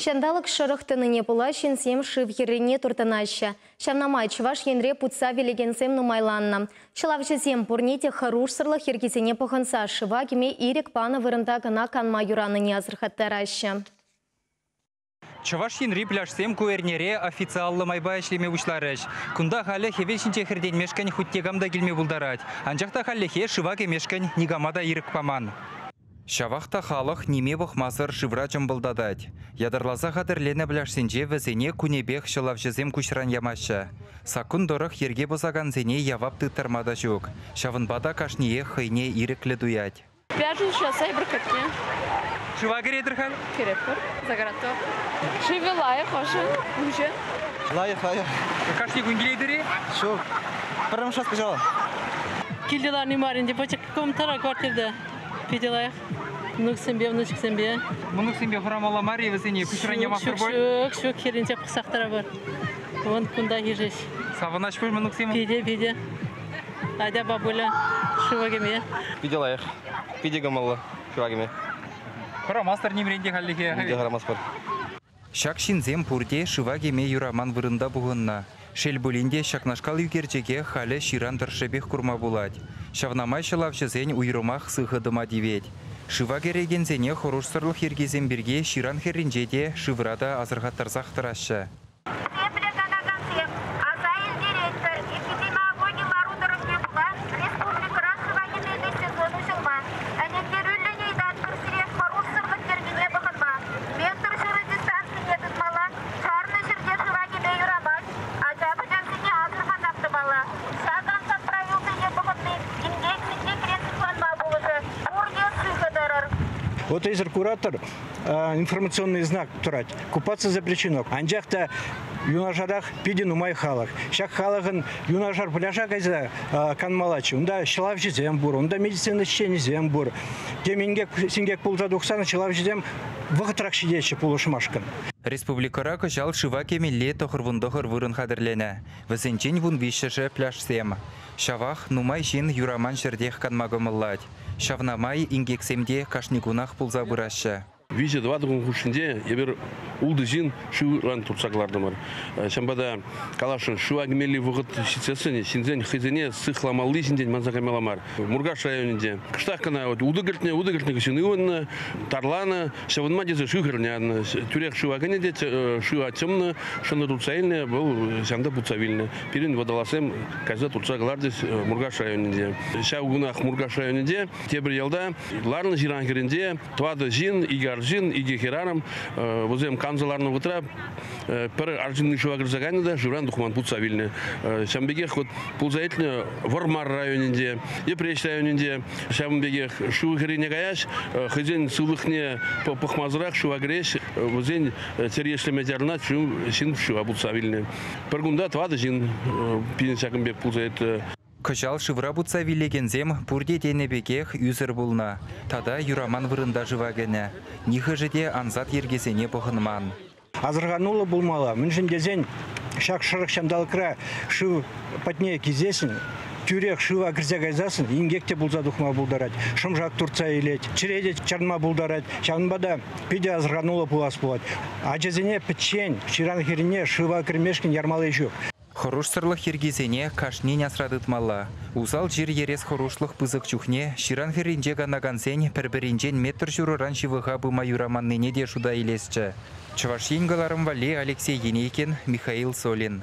Ҫанталӑк шӑрӑх тӑнине пула ҫынсем шыв хӗррине туртӑнаҫҫӗ. Ҫавна май Чӑваш Енре путса вилекенсем нумайланнӑ. Ҫӑлавҫӑсем пурне те хӑрушсӑрлӑх йӗркисене пӑхӑнса шыва кӗме ирӗк панӑ вырӑнта кӑна канма юранине асӑрхаттараҫҫӗ. Чӑваш Енри пляжсем ку эрнере официаллӑ майпа ӗҫлеме пуҫларӗҫ. Кунта халӗ хӗвел ҫинче хӗртенмешкӗн хуть те кам та килме пултарать. Анчах та хальлӗхе шыва кӗмешкӗн никама та ирӗк паман. Ҫавах та халӑх ниме пӑхмасӑр шывра чӑмпӑлтатать. Ятарласа хатӗрленӗ пляжсенче вӗсене кунӗпех ҫӑлавҫӑсем куҫран ямаҫҫӗ. Саккун тӑрӑх йӗрке пӑсакансене явап тыттарма та ҫук. Ҫавӑнпа та кашниех хӑйне ирӗклӗ туять. Пляжӑн ҫулса эпир кӗтнӗ. Шыва кӗретӗр халь? Кӗретпӗр. Загородка. Шывӗ лайӑх, ӑшӑ, уҫӑ. Лайӑх, лайӑх. Кашни кун килетӗр-и? Ҫук. Пӗрремӗш раз кӑҫал. Килте ларни мар ӗнтӗ, пӗчӗк комнатӑра квартирта. Питӗ лайӑх. Мӑнуксемпе, внучксемпе. Мӑнуксемпе хӑрамалла мар-и вӗсене? Куҫран ямастӑр пуль? Ҫук, ҫук, хӗрринче пӑхсах тӑрӑпӑр. Вон кунта хирӗҫ. Савӑнаҫ пуль мӑнуксем? Питӗ, питӗ. Атя, бабуля, шыва кӗме. Питӗ лайӑх. Питӗ кӑмӑллӑ шыва кӗме. Хӑрамастӑр нимрен те хальлӗхе. Нимте хӑрамастпӑр. Ҫак ҫынсем пурте шыва кӗме юраман вырӑнта пухӑннӑ. Шел пулин те, ҫакнашкал ӳкерчӗке халӗ ҫыран тӑршшӗпех курма пулать. Ҫавна май ҫӑлавҫӑсен уйрӑмах сыхӑ тӑма тивет. Шыва кӗрекенсене хӑрушсӑрлӑх йӗркисем пирки ҫыран хӗрринче те, шывра та асӑрхаттарсах тӑраҫҫӗ. Хисеплӗ канакансем, аса илтеретпӗр, эпидемиологи лару-тӑрӑвне пула республикӑра шыва кӗмелли сезон уҫӑлман. Ӗнентерӳллӗн ыйтатпӑр сире хӑрушсӑрлӑх йӗркине пӑхӑнма, метр ҫурӑ дистанцине тытмалла, чарнӑ ҫӗрте шыва кӗме юрамасть, ача-пӑчасене асӑрхансах тӑмалла. Ҫак ансат правилӑсене пӑхӑнни инкек-синкекрен сыхланма пулӑшӗ. Пурте сыхӑ тӑрӑр. Вот эсир куратӑр, информационный знак тӑрать. Купаться запрещено. Анчах та юнашарах питӗ нумай халӑх. Ҫак халӑхӑн юнашар пляжа кайса канмаллаччӗ. Унта ҫӑлавҫӑсем пур, унта медицина ӗҫченӗсем пур. Тем инкек пулса тухсан ҫӑлавҫӑсем вӑхӑтрах ҫитеҫҫӗ пулӑшмашкӑн. Республикӑра кӑҫал шыва кӗмелли 99 вырӑн хатӗрленӗ. Вӗсенчен 13-шӗ пляжсем. Ҫавах нумай ҫын юраман ҫӗртех канма кӑмӑллать. Ҫавна май инкексем те кашни кунах пулса пыраҫҫӗ. Виҫӗ-тӑватӑ кун хушшинче эпир ултӑ ҫын шывран туртса кӑлартӑмӑр. Ҫавӑнпа та каласшӑн, шыва кӗмелли вӑхӑт ҫитсессӗн ҫынсен хӑйсене сыхламалли ҫинчен манса каймалла мар. Муркаш районӗнче кӑштах кӑна утӑ кӗртнӗ, утӑ кӗртнӗ хыҫҫӑн ывӑннӑ, тарланӑ, ҫӑвӑнма тесе шыв хӗрне аннӑ. Тӳрех шыва кӗнӗ те шыва чӑмнӑ, шӑнӑ туртса илнӗ, вӑл ҫавӑнта путса вилнӗ. Пирӗн водолазсем кайса туртса кӑларчӗҫ Муркаш районӗнче. Ҫав кунах Муркаш районӗнче тепӗр ялта ларнӑ ҫыран хӗрринче тӑватӑ ҫын, икӗ арҫын, икӗ хӗрарӑм. Вӗсем канса ларнӑ вӑхӑтра пӗр арҫынни шыва кӗрсе кайнӑ та шывран тухман путса вилнӗ. Ҫавӑн пекех вот пулса иртнӗ Вӑрмар районӗнче, Йӗпреҫ районӗнче ҫавӑн пекех шыв хӗррине каяҫ, хӑйсен сывлӑхне пӑхмасӑрах шыва кӗреҫ, вӗсен чӗри ӗҫлеме чарӑнать, ҫын шыва путса вилнӗ. Пӗр кунта тӑватӑ ҫын пирӗн ҫакӑн пек пулса иртрӗ. Кӑҫал шывра путса вилекенсем пурте тенӗ пекех ӳсӗр пулнӑ тата юраман вырӑнта шыва кӗнӗ. Нихӑшӗ те ансат йӗркесене пӑхӑнман. Асӑрхануллӑ пулмалла, мӗншӗн тесен ҫак шӑрӑх ҫанталӑкра шыв патне килсессӗн тӳрех шыва кӗрсе кайсассӑн инкек те пулса тухма пултарать. Шӑмшак туртса илет, чӗре те чарӑнма пултарать. Ҫавӑнпа та питӗ асӑрхануллӑ пулас пулать. Ачасене пӗччен ҫыран хӗррине шыва кӗрмешкӗн ярмалли ҫук. Хӑрушсӑрлӑх йӗркисене кашнин асра тытмалла. Усал чир ерес хӑрушлӑх пысӑк чухне ҫыран хӗрринче канакансен пӗр-пӗринчен метр ҫурӑран ҫывӑха пыма юраманнине те шута илесчӗ. Чӑваш Ен кӑларӑм валли Алексей Енейкин, Михаил Солин.